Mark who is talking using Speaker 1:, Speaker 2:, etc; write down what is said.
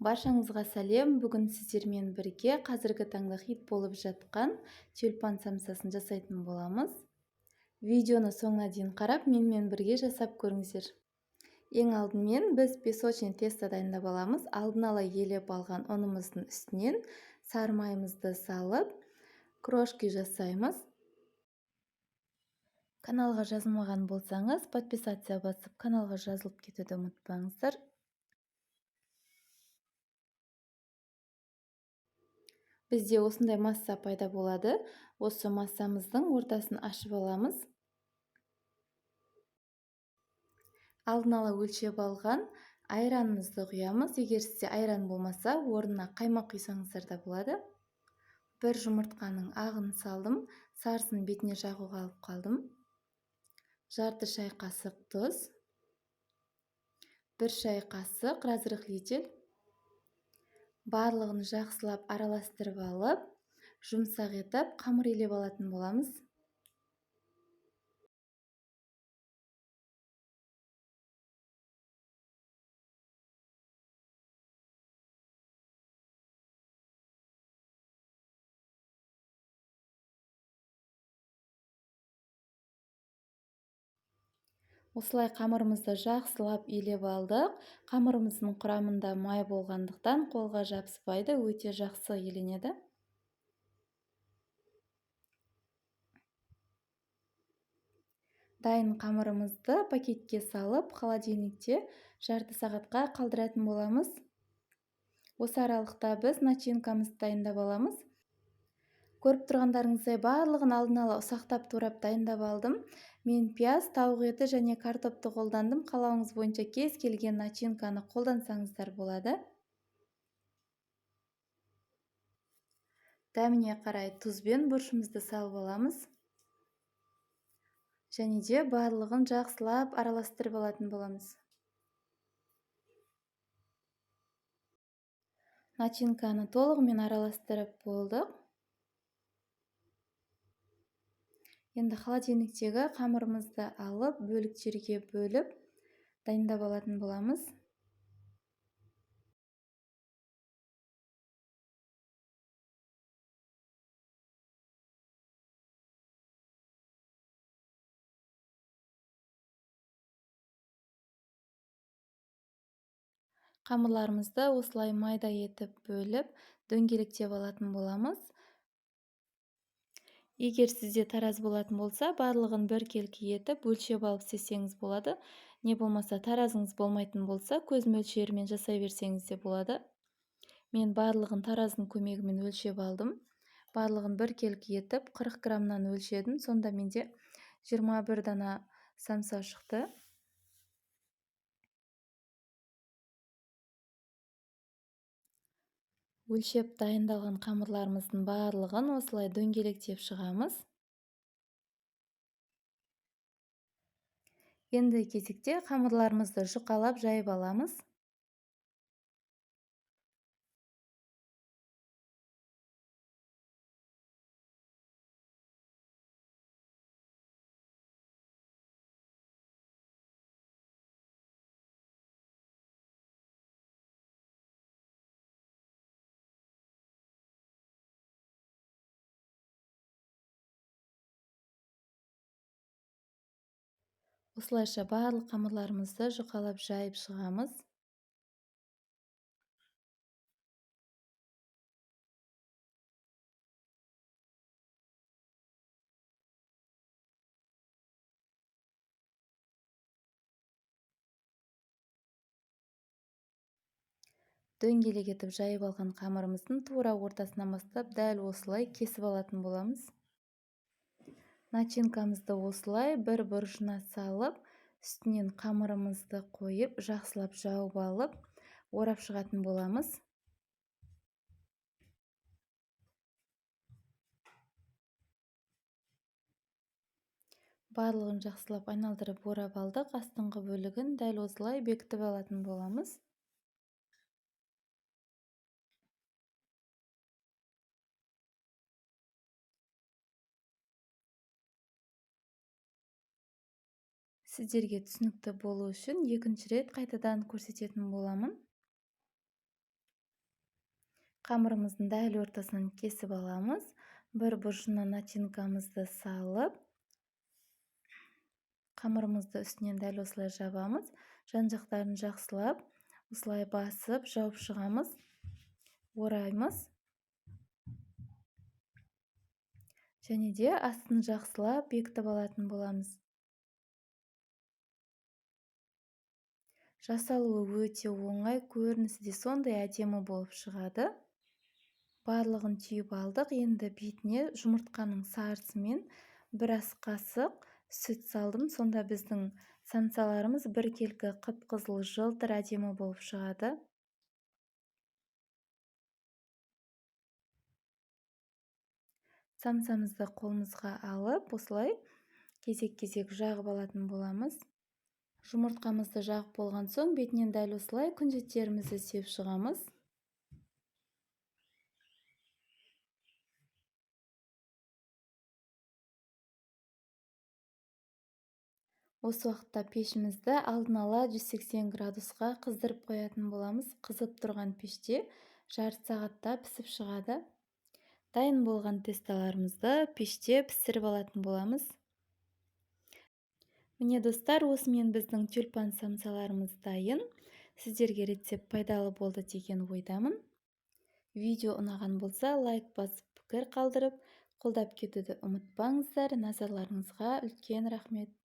Speaker 1: Баршаңызға сәлем. Бүгін сіздермен бірге қазіргі таңда хит болып жатқан тюльпан самсасын жасайтын боламыз. Видеоны соңына дейін қарап, менімен бірге жасап көріңіздер. Ең алдымен біз песочный тесто дайындап аламыз. Алдын ала елеп алған ұнымыздың үстінен сары майымызды салып, крошки жасаймыз. Каналға жазылмаған болсаңыз, подписаться басып, каналға жазылып кетуді ұмытпаңыздар. Бізде осындай масса пайда болады. Осы массамыздың ортасын ашып аламыз. Алдын ала өлшеп алған айранымызды құямыз. Егер сізде айран болмаса, орнына қаймақ құйсаңыздар да болады. Бір жұмыртқаның ағын салдым, сарысын бетіне жағуға алып қалдым. Жарты шай қасық тұз, бір шай қасық разрыхлитель. Барлығын жақсылап араластырып алып, жұмсақ етіп қамыр илеп алатын боламыз. Осылай қамырымызды жақсылап илеп алдық. Қамырымыздың құрамында май болғандықтан қолға жабыспайды, өте жақсы иленеді. Дайын қамырымызды пакетке салып, холодильникте жарты сағатқа қалдыратын боламыз. Осы аралықта біз начинкамызды дайындап аламыз. Көріп тұрғандарыңыздай барлығын алдын ала ұсақтап турап дайындап алдым. Мен пияз, тауық еті және картопты қолдандым. Қалауыңыз бойынша кез келген начинканы қолдансаңыздар болады. Дәміне қарай тұз бен бұрышымызды салып аламыз. Және де барлығын жақсылап араластырып алатын боламыз. Начинканы толығымен араластырып болдық. Енді холодильниктегі қамырымызды алып, бөліктерге бөліп, дайындап алатын боламыз. Қамырларымызды осылай майда етіп бөліп, дөңгелектеп алатын боламыз. Егер сізде тараз болатын болса, барлығын біркелкі етіп, өлшеп алып істесеңіз болады. Не болмаса таразыңыз болмайтын болса, көз мөлшерімен жасай берсеңіз де болады. Мен барлығын тараздың көмегімен өлшеп алдым. Барлығын біркелкі етіп, 40 граммнан өлшедім. Сонда менде 21 дана самса шықты. Өлшеп дайындалған қамырларымыздың барлығын осылай дөңгелектеп шығамыз. Енді кезекте қамырларымызды жұқалап жайып аламыз. Осылайша барлық қамырларымызды жұқалап жайып шығамыз. Дөңгелек етіп жайып алған қамырымыздың тура ортасынан бастап дәл осылай кесіп алатын боламыз. Начинкамызды осылай бір бұрышына салып, үстінен қамырымызды қойып, жақсылап жауып алып, орап шығатын боламыз. Барлығын жақсылап айналдырып орап алдық. Астыңғы бөлігін дәл осылай бекітіп алатын боламыз. Сіздерге түсінікті болу үшін екінші рет қайтадан көрсететін боламын. Қамырымыздың дәл ортасынан кесіп аламыз. Бір бұрышына начинкамызды салып, қамырымызды үстінен дәл осылай жабамыз. Жан-жақтарын жақсылап осылай басып жауып шығамыз, ораймыз. Және де астын жақсылап бекітіп алатын боламыз. Жасалуы өте оңай, көрінісі де сондай әдемі болып шығады. Барлығын түйіп алдық. Енді бетіне жұмыртқаның сарысымен бір ас қасық сүт салдым. Сонда біздің самсаларымыз біркелкі қып-қызыл жылтыр әдемі болып шығады. Самсамызды қолымызға алып, осылай кезек-кезек жағып алатын боламыз. Жұмыртқамызды жағып болған соң бетінен дәл осылай күнжіттерімізді сеуіп шығамыз. Осы уақытта пешімізді алдын ала 180 градусқа қыздырып қоятын боламыз. Қызып тұрған пеште жарты сағатта пісіп шығады. Дайын болған тесталарымызды пеште пісіріп алатын боламыз. Міне достар, осымен біздің тюльпан самсаларымыз дайын. Сіздерге рецепт пайдалы болды деген ойдамын. Видео ұнаған болса, лайк басып, пікір қалдырып, қолдап кетуді ұмытпаңыздар. Назарларыңызға үлкен рахмет.